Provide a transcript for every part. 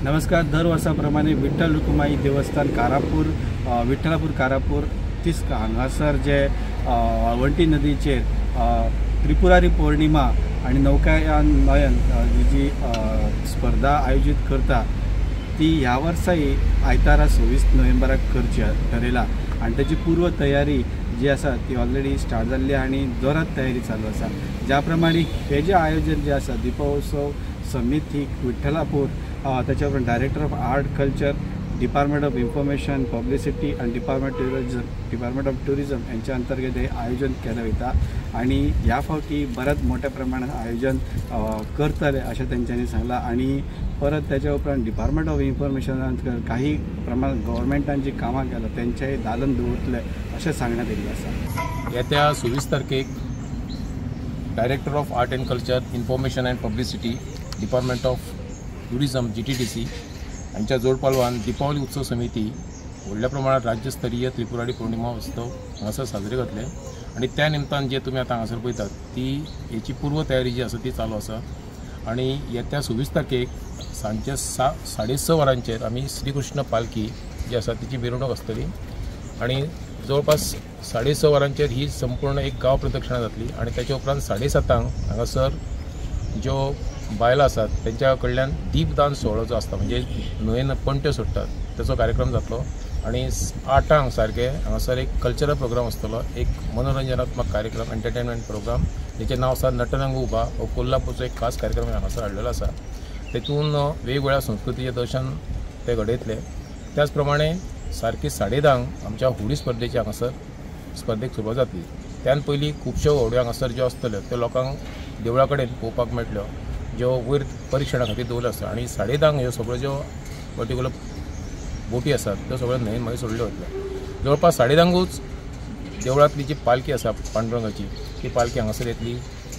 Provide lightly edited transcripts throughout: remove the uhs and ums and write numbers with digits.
नमस्कार. दर वर्सा प्रमाणे विठ्ठल रुक्माई देवस्थान कारापूर, विठ्ठलापूर कारापूर तिस्क हांगासर जे वाळवंटी नदीचेर त्रिपुरारी पौर्णिमा आनी नौकायान नयन जी स्पर्धा आयोजीत करता ती ह्या वर्साय आयतारा 26 नोव्हेंबराक करची ठरयला आनी ताची पूर्व तयारी जी आसा ती ऑलरेडी स्टार्ट जाल्ली आनी जोरात तयारी चालू आसा. ज्या प्रमाणे हे जे आयोजन जे आसा दीपोत्सव समिती विठ्ठलापूर, ताच्या उपरांत director of art culture, department of information publicity आनी डिपार्टमेंट ऑफ ट्युरिजम हेंच्या अंतर्गत हे आयोजन केलें वयता आनी ह्या फावटी बऱ्याच मोठ्या प्रमाणात आयोजन करतले अशें तेंच्यांनी सांगलां. आनी परत त्याच्या उपरांत डिपार्टमेंट ऑफ इन्फॉर्मेशनान काही प्रमाणात गव्हर्मेंटान जी कामां केलां तेंचेय दालन दवरतले अशें सांगण्यात येयल्लें आसा. येत्या 26 तारखेक director of art and culture, information and publicity, department of tourism GTDC हांच्या जोडपालवान दीपावली उत्सव समिती व्हडल्या प्रमाणात राज्यस्तरीय त्रिपुरारी पौर्णिमा उत्सव हांगासर साजरे करतले आनी त्या निमतान जे तुमी आतां हांगासर पळयतात ती हेची पूर्व तयारी जी आसा ती चालू आसा. आनी येत्या 26 तारखेक सांजचे 6:30 वरांचेर आमी श्रीकृष्ण पालखी जी आसा तिची मिरवणूक आसतली आनी जवळपास 6:30 वरांचेर ही संपूर्ण एक गांव प्रदक्षिणा जातली आनी ताच्या उपरांत 7:30 हांगासर ज्यो बायलां आसात तेंच्या कडल्यान दीपदान सुवाळो जो आसता म्हणजे न्हंयेन पणट्यो सोडटात ताचो कार्यक्रम जातलो आनी 8 सारके हांगासर एक कल्चरल प्रोग्राम आसतलो, एक मनोरंजनात्मक कार्यक्रम, एंटरटेनमेंट प्रोग्राम जेचें नांव आसा नटरंग उबा. हो कोल्हापूरचो एक खास कार्यक्रम हांगासर हाडलेलो आसा. तेतून वेगवेगळ्या संस्कृतीचें दर्शन ते घडयतले. त्याच प्रमाणे सारकी 10:30 आमच्या होडी स्पर्धेची हांगासर स्पर्धेक सुरवात जातली. त्यान पयलीं खुबश्यो होडयो हांगासर ज्यो आसतल्यो त्यो लोकांक देवळा कडेन पळोवपाक मेळटल्यो ज्यो वयर परिक्षणा खातीर दवरल्यो आसता आनी 10:30 ह्यो सगळ्यो ज्यो पर्टिक्युलर बोटी आसात त्यो सगळ्यो न्हंयेन मागीर सोडल्यो वतल्यो. जवळपास 10:30 देवळांतली जी पालखी आसा पांडुरंगाची ती पालखी हांगासर येतली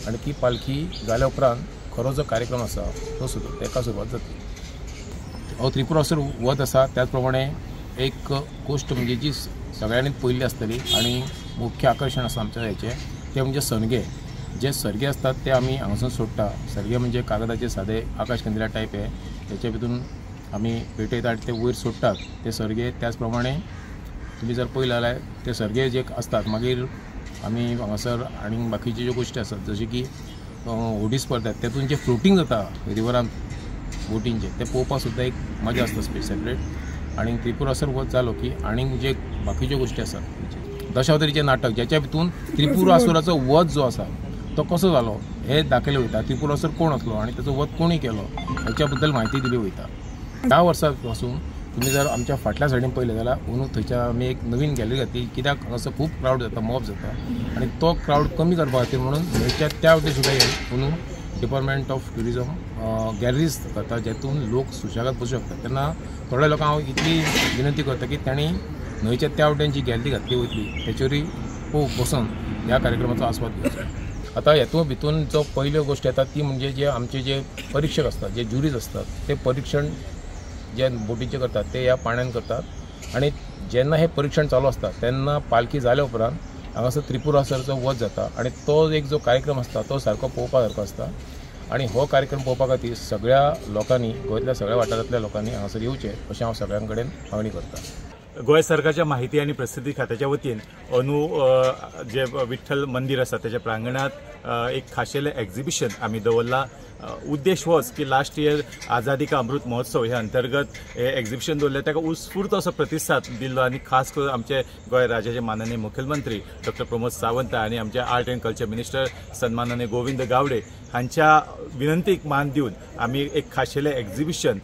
आनी ती पालखी जाल्या उपरांत खरो जो कार्यक्रम आसा तो ताका सुरवात जातली. हो त्रिपुरासूर वध आसा. त्याच प्रमाणे एक गोश्ट म्हणजे जी सगळ्यांनी पयली आसतली आनी मुख्य आकर्शण आसा आमच्या हेचें तें म्हणजे सनगे. जे सरगे आसतात ते आमी हांगासून सोडटा. सरगे म्हणजे कागदाचे सादे आकाश कंदिला टायप हे तेच्या भितून आमी पेटयता आनी ते वयर सोडटात ते सरगे. त्याच प्रमाणे तुमी जर पळयलें जाल्यार ते सरगे जे आसतात मागीर आमी हांगासर आनी बाकीच्यो ज्यो गोश्टी आसात जशें की होडी स्पर्धा तेतून जे फ्लोटींग जाता रिवरान बोटींचे ते पळोवपाक सुद्दां एक मजा आसता सेपरेट. आनी त्रिपुरासूर वध जालो की आनीक जे बाकीच्यो गोश्टी आसात दशावतारीचें नाटक ज्याच्या भितून त्रिपुरासुराचो वध जो आसा तो कसो जालो हे दाखयलें वयता. त्रिपुरासूर कोण आसलो आनी ताचो वध कोणी केलो हेच्या बद्दल म्हायती दिली वयता. 10 वर्सां पासून तुमी जर आमच्या फाटल्या सायडीन पळयलें जाल्यार अंदू थंयच्या आमी एक नवीन गॅलरी घातली कित्याक हांगासर खूब क्रावड जाता, मॉब जाता आनी तो क्रावड कमी करपा खातीर म्हणून न्हंयच्या त्या वटेन सुद्दां अंदू डिपार्टमेंट ऑफ ट्युरिजम गॅलरीज करता जेतून लोक सुशेगाद बसूं शकतात. तेन्ना थोड्या लोकांक हांव इतली विनंती करता की तांणी न्हंयच्या त्या वटेन जी गॅलरी घातली वयतली तेचेरूय बसून ह्या कार्यक्रमाचो आस्वाद घेवचो. आतां हेतून भितून जो पयल्यो गोश्ट येता ती म्हणजे जे आमचे जे परिक्षक आसतात, जे ज्युरीज आसतात ते परिक्षण जे बोटीचें करतात ते ह्या पाण्यान करतात आनी जेन्ना हें परिक्षण चालू आसता तेन्ना पालखी जाल्या उपरांत हांगासर त्रिपुरासुराचो वध जाता आनी तो एक जो कार्यक्रम आसता तो सारको पळोवपा सारको आसता. आनी हो कार्यक्रम पळोवपा खातीर सगळ्या लोकांनी गोंयांतल्या सगळ्या वाठारांतल्या लोकांनी हांगासर येवचें अशें हांव सगळ्यां कडेन मागणी करता. गोंय सरकारच्या माहिती आनी प्रसिद्धी खात्याच्या वतीन अंदू जे विठ्ठल मंदीर आसा त्याच्या प्रांगणात एक खाशेलें एक्झिबिशन आमी दवरलां. उद्देश होच की लास्ट इयर आझादी का अमृत महोत्सव हे अंतर्गत हे एक्झिबिशन दवरलें ताका उत्स्फूर्त असो प्रतिसाद दिल्लो आनी खास करून आमचे गोंय राज्याचे माननीय मुखेलमंत्री डॉक्टर प्रमोद सावंत आनी आमचे आर्ट अँड कल्चर मिनिस्टर सन्माननीय गोविंद गावडे हांच्या विनंतीक मान दिवन आमी एक खाशेलें एक्झिबिशन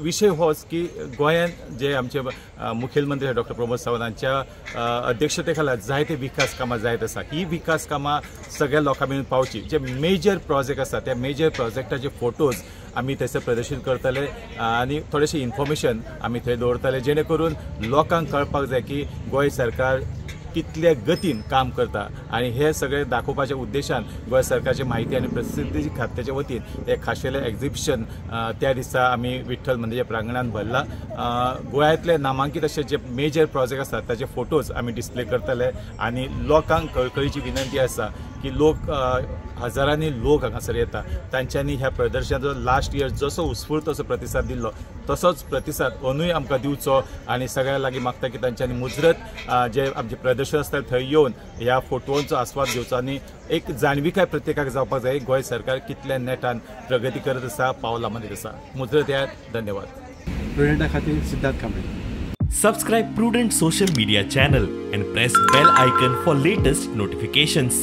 विशय होच की गोंयांत जे आमचे मुखेलमंत्री डॉक्टर प्रमोद सावंत हांच्या अध्यक्षते खाला जायते विकास कामां जायत आसा. ही विकास कामां सगळ्या लोकां मेरेन पावची. जे मेजर प्रोजेक्ट आसा त्या मेजर प्रोजेक्टाचे फोटोज आमी थंयसर प्रदर्शीत करतले आनी थोडेशें इन्फॉर्मेशन आमी थंय दवरतले जेणे करून लोकांक कळपाक जाय की गोंय सरकार कितल्या गतीन काम करता आनी हे सगळे दाखोवपाच्या उद्देशान गोंय सरकारचे माहिती आनी प्रसिद्धी खात्याच्या वतीन हे खाशेलें एक्झिबिशन त्या दिसा आमी विठ्ठल मंदिराच्या प्रांगणांत भरला. गोंयांतले नामांकीत अशे जे मेजर प्रोजेक्ट आसात ताचे फोटोज आमी डिस्प्ले करतले आनी लोकांक कळकळीची विनंती आसा की लोक हजारांनी लोक हांगासर येता. तांच्यांनी ह्या प्रदर्शनाचो लास्ट इयर जसो उत्स्फूर्त असो प्रतिसाद दिल्लो तसोच प्रतिसाद अंदूय आमकां दिवचो आनी सगळ्या लागीं मागता की तांच्यांनी मुजरत जे आमचें प्रदर्शन आसता थंय येवन ह्या फोटवांचो आस्वाद घेवचो आनी एक जाणविकाय प्रत्येकाक जावपाक जाय गोंय सरकार कितल्या नेटान प्रगती करत आसा, पावलां मारीत आसा. मुजरत येयात. धन्यवाद. प्रुडंटा खातीर Siddharth Kamble. Subscribe Prudent social media channel and press bell icon for latest notifications.